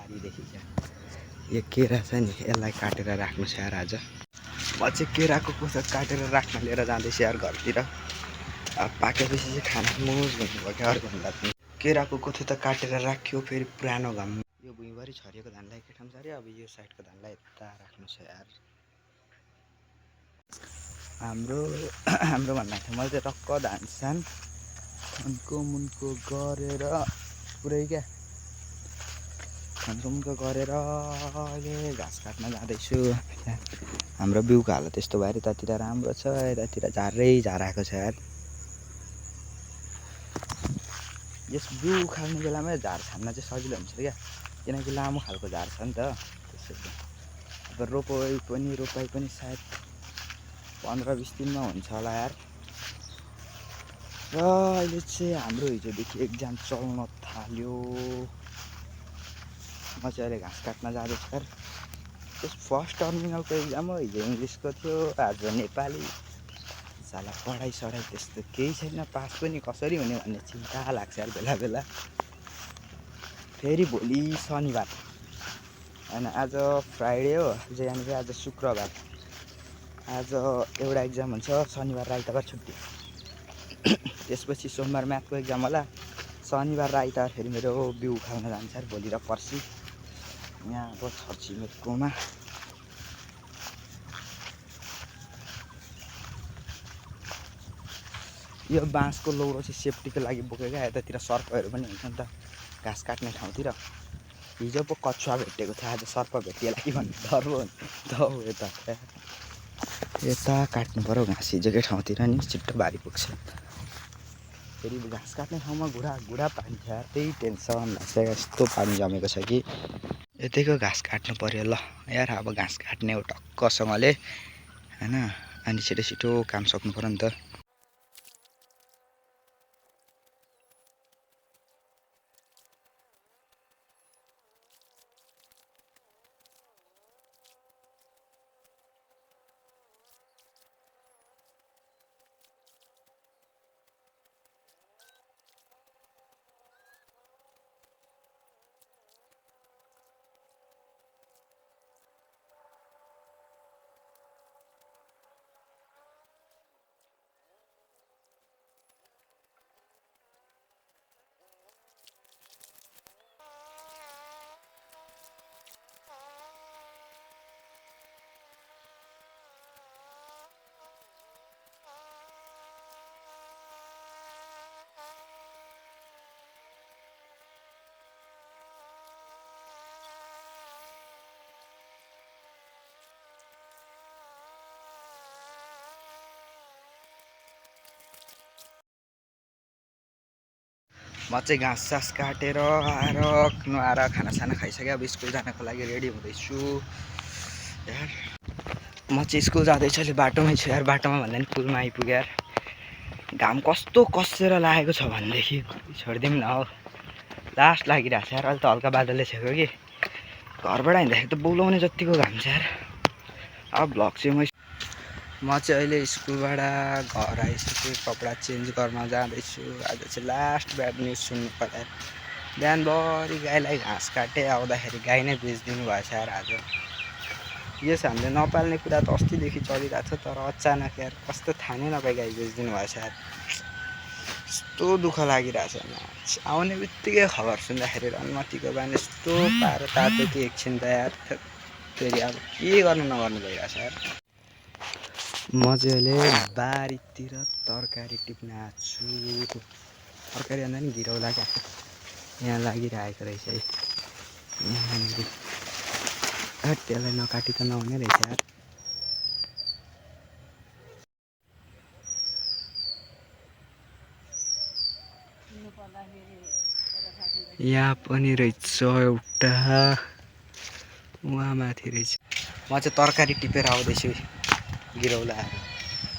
बारीदेखि चाहिँ यो केरा छ नि यसलाई काटेर राख्नु छ यार। आज म चाहिँ केराको कोसा काटेर राख्न लिएर जाँदैछु यार घरतिर। अब पाकेपछि चाहिँ खाना मोज भन्नुभयो क्या अरू भन्दा पनि। केराको कोथो त काटेर राख्यो, फेरि पुरानो घाम यो भुइँभरि छरिएको धानलाई के ठाउँ छर्यो, अब यो साइडको धानलाई यता राख्नु छ यार। हाम्रो भन्दा थियो मैले चाहिँ टक्क धान सान खन्को मुन्को गरेर पुरै क्या खन्को मुन्को गरेर अहिले घाँस काट्न जाँदैछु। हाम्रो बिउको हालत त्यस्तो भएर यतातिर राम्रो छ, यतातिर झारै झाराएको छ यार। यस बिउ उखाल्ने बेलामा झार छान्न चाहिँ सजिलो हुन्छ क्या, किनकि लामो खालको झार छ नि त। त्यसैले अब रोपाइ पनि सायद 15-20 दिनमा हुन्छ होला यार। र अहिले चाहिँ हाम्रो हिजोदेखि एक्जाम चल्न थाल्यो। म चाहिँ अहिले घाँस काट्न जाँदैछु यार। त्यस फर्स्ट टर्मिनलको एक्जाम हो, हिजो इङ्ग्लिसको थियो, आज नेपाली। साला पढाइ त्यस्तो केही छैन, पास पनि कसरी हुने भन्ने चिन्ता लाग्छ यार बेला बेला। फेरि भोलि शनिबार होइन, आज फ्राइडे हो, यहाँनिर आज शुक्रबार। आज एउटा एक्जाम हुन्छ, शनिबार र आइतबार छुट्टी। त्यसपछि सोमबार म्याथको एक्जाम होला, शनिबार र आइतबार फेरि मेरो बिउ उखाल्न जान्छ यार भोलि र पर्सि यहाँ अब छरछिमेककोमा। यो बाँसको लौरो चाहिँ सेफ्टीको लागि बोकेको, यतातिर सर्पहरू पनि हुन्छ नि त घाँस काट्ने ठाउँतिर। हिजो पो कछुवा भेटेको थियो, आज सर्प भेटिएला कि भन्ने डर पो हुन्छ। यता काट्नु पऱ्यो घाँस, हिजोकै ठाउँतिर नि छिट्टो बारी पुग्छ। फेरि घाँस काट्ने ठाउँमा घुडा पानी छ यार, त्यही टेन्सन लाग्छ। यस्तो पानी जमेको छ कि यतिको घाँस काट्नु पऱ्यो ल यार। अब घाँस काट्ने हो टक्कसँगले होइन, अनि छिटो काम सक्नु पऱ्यो नि त। म चाहिँ घाँस काटेर आएर नुहाएर खानासाना खाइसकेँ। अब स्कुल जानको लागि रेडी हुँदैछु यार। म चाहिँ स्कुल जाँदैछु, अहिले बाटोमै छु यार। बाटोमा भन्दा नि पुलमा आइपुगेँ यार। घाम कस्तो कसेर लागेको छ भनेदेखि छोडिदिउँ न हो, लास्ट लागिरहेको छ यार। अहिले त हल्का बादलले छेक्यो कि घरबाट हिँड्दाखेरि त बोलाउने जतिको घाम छ यार। अब भ्लग चाहिँ म चाहिँ अहिले स्कुलबाट घर आइसकेँ, कपडा चेन्ज गर्न जाँदैछु। आज चाहिँ लास्ट ब्याड न्युज सुन्नु पर्यो। बिहानभरि गाईलाई घाँस काटेँ, आउँदाखेरि गाई नै बेचिदिनु भएछ यार आज। यस हामीले नपाल्ने कुरा त अस्तिदेखि चलिरहेको छ, तर अचानक यार कस्तो थाहा नै नपाई गाई बेचिदिनु भएछ यार। यस्तो दुःख लागिरहेछ। आउने बित्तिकै खबर सुन्दाखेरि रन्मतीको बानी यस्तो पारो तातो कि एकछिन त यार। फेरि अब के गर्नु नगर्नु भइरहेछ यार। म चाहिँ अहिले बारीतिर तरकारी टिप्न आएको छु। तरकारी भन्दा नि घिरौला क्या, यहाँ लागिरहेको रहेछ है। यहाँनिर त्यसलाई नकाटी त नहुने रहेछ यार। यहाँ पनि रहेछ एउटा, उहाँ माथि रहेछ। म चाहिँ तरकारी टिपेर आउँदैछु, घिरौलाहरू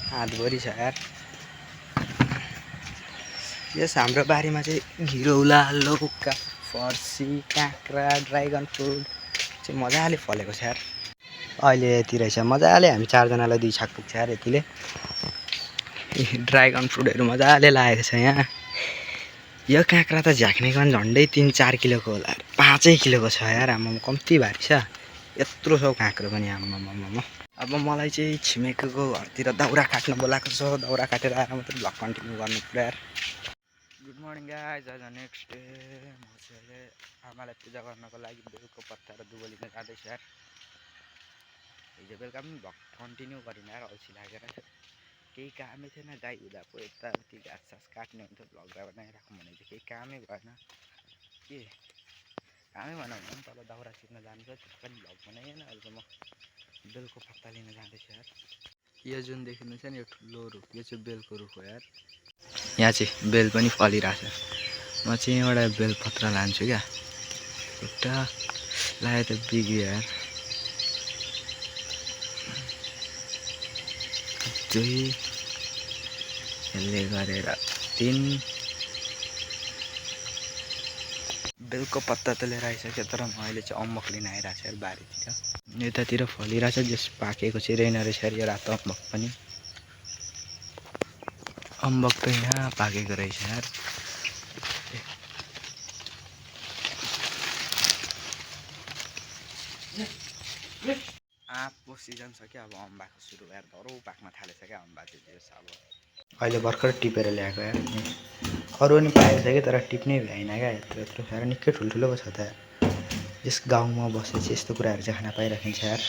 हातभरि छ यार। यस हाम्रो बारीमा चाहिँ घिरौला, लौका, फर्सी, काँक्रा, ड्राइगन फ्रुट चाहिँ मजाले फलेको छ यार। अहिले यति रहेछ मजाले, हामी 4जनालाई 2 छाक पुग्छ यार यतिले। ड्राइगन फ्रुटहरू मजाले लागेको छ यहाँ। यो काँक्रा त झ्याक्ने झन्डै 3-4 किलोको होला, किलोको छ यार, आमामा कम्ती भारी छ। यत्रो छ काँक्रो पनि आमामा। अब मलाई चाहिँ छिमेकीको घरतिर दाउरा काट्न बोलाएको छ। दाउरा काटेर आएर मात्रै भ्लग कन्टिन्यू गर्नु पर्यो यार। गुड मर्निङ गाइज, आज नेक्स्ट डे। म चाहिँ अहिले आमालाई पूजा गर्नको लागि बेलको पत्ता र दुबो लिन जाँदैछु यार। हिजो बेलुका पनि भ्लग कन्टिन्यू गरिनँ यार, अल्छी लागेर। केही कामै थिएन, गाई हुँदा पो यताउति घाँस काट्ने हुन्थ्यो, भ्लग बनाइराखौँ भने चाहिँ केही कामै भएन। के कामै भएन भने पनि तल दाउरा छिर्न जानु छ, त्यो पनि भ्लग बनाइएन। अहिले चाहिँ म बेलको पत्ता लिन जाँदैछु यार। यो जुन देखिनु छ नि, यो ठुलो रुख, यो चाहिँ बेलको रुख हो यार। यहाँ चाहिँ बेल पनि फलिरहेछ। म चाहिँ एउटा बेलपत्र लान्छु क्या। खुट्टा लायो त बिग्रियो यार। 2 यसले गरेर 3 बेलको पत्ता त लिएर आइसक्यो, तर म अहिले चाहिँ अम्बक लिन आइरहेको छु यार बारीतिर। यतातिर फलिरहेछ, जस पाकेको चाहिँ रहेन रहेछ यार, यो रातो अम्बक पनि। अम्बक त यहाँ पाकेको रहेछ यार। आँपको सिजन छ क्या, अब अम्बाको सुरु यार, धरौ पाक्न थालेछ क्या अम्बा चाहिँ। अब अहिले भर्खर टिपेर ल्याएको यार। अरू पनि पाएको छ कि, तर टिप्नै भ्याइन क्या। यत्रो यत्रो साह्रो निकै ठुल्ठुलो पो छ त यार। यस गाउँमा बसेपछि यस्तो कुराहरू चाहिँ खान पाइराखिन्छ यार।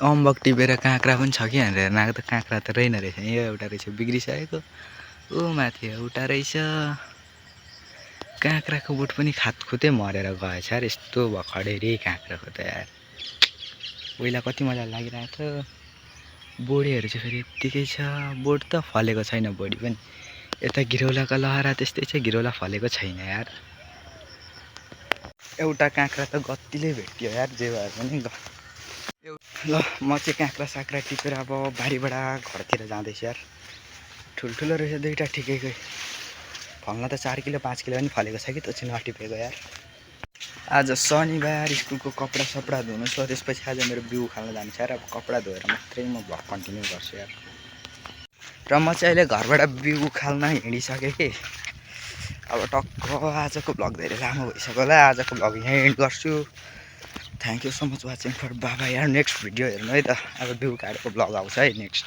अम्बक टिपेर काँक्रा पनि छ कि भनेर हेर्न आएको त काँक्रा त रहेन रहेछ। यो एउटा रहेछ बिग्रिसकेको, ऊ माथि एउटा रहेछ। काँक्राको बोट पनि खातखुतै मरेर गएछ यार, यस्तो भखडेरी काँक्राको त यार। पहिला कति मजा लागिरहेको थियो। बोडीहरू चाहिँ फेरि यत्तिकै छ, बोट त फलेको छैन बोडी पनि। यता घिरौलाको लहरा त्यस्तै छ, घिरौला फलेको छैन यार। एउटा काँक्रा त गत्तिले भेटियो यार, जे भए पनि। ल म चाहिँ काँक्रा साक्रा टिपेर अब बारीबाट घरतिर जाँदैछु यार। ठुल्ठुलो रहेछ दुईवटा ठिकैकै। फल्न त 4 किलो 5 किलो पनि फलेको छ कि, त्यो चाहिँ नटिपेको यार। आज शनिबार, स्कुलको कपडा सपडा धुनु छ। त्यसपछि आज मेरो बिउ उखाल्न जानु छ यार। अब कपडा धोएर मात्रै म भ्लग कन्टिन्यू गर्छु यार। र म चाहिँ अहिले घरबाट बिउ उखाल्न हिँडिसकेँ कि। अब टक्क आजको भ्लग धेरै लामो भइसक्यो होला। आजको भ्लग यहीँ एन्ड गर्छु। Thank you so much watching for बाबा यार। नेक्स्ट भिडियो हेर्नु है त। अब बिउ काटेको भ्लग आउँछ है नेक्स्ट।